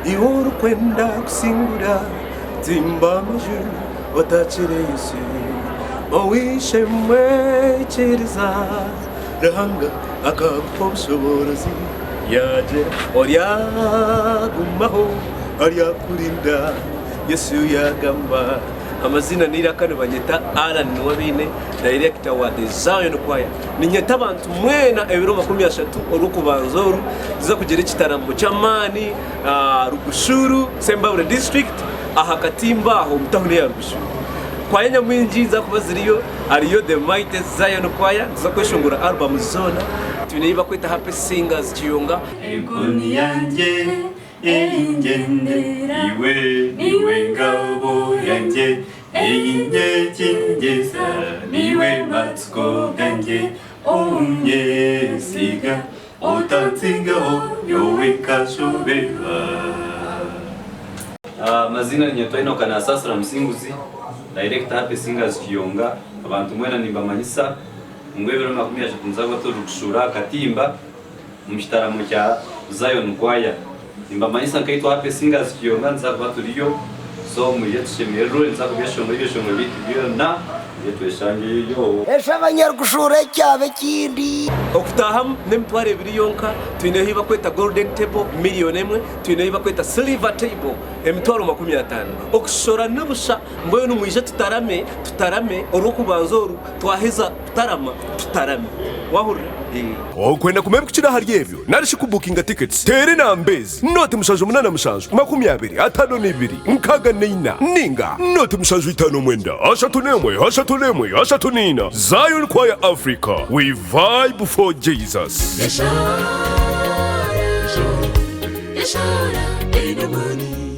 Iwe orikwenda kusingura, tsimba amaju otakire Yesu. Ow'eishe-emwe ikiriza Ruhanga akakuha obushoboorozi, yaagira oryagumaho aryakurinda. Yesu yaagamba. Amaziina n'eiraka nibanyeta Allan Niwabaine, Director wa The Zion Choir. Ninyeta abantu mwena ebiro 30 orw'okubanza oru tuza kugira ekitaramo ky'amaani Rugushuru, Sembabule District aha katimba aho omu tawuni eya Rugushuru. Kwaya nyamwingi niziza kuba ziriyo, hariyo The Mighty Zion Choir, nituza kweshongora album zoona. Twine ei bakweta Happy Singers Kiyonga. Enkoni yangye Eingyendera iwe niwe ngabo yangye Einyekyingiza niwe matsiko gangye Onyesiga otantsigaho nyowe nkashoberwa. Amaziina ninyetwa Enock Nasasira Musinguzi, Director Happy Singers Kiyonga. Abantu mwena nimbamanyisa ngu ebiro 30 niza kuba turi kushuura aha katimba. omu kitaramo kya Zion Choir. Nimbamanyisa nkaitwe Happy Singers Kiyonga nituza kuba turiyo so mwije tushemererwe nituza kubyeshongora ebyeshongoro byaitu byona mwije tweshangeyo. Eshi abanyarukushuura ekyaba ekindi. Okutaahamu n'emitwaro ebiri yonka, twineho ei bakweta Golden Table million emwe, twineho ei bakweta Silver Table emitwaro 50. Okushora ni busha, mbwenu mwije tutarame, tutarame orw'okubanza oru twaheza kutarama tutarame. Wahurira? Okwenda kumanya ebikukira ahari ebyo nari shi kubukinga tickets, teera enamba ezi, noti 7 7 20 52 64 ninga noti 7 5 9 31 31 34. Zion Choir Africa, we vibe for Jesus. Eshaara, eshaara, eshaara eine amaani.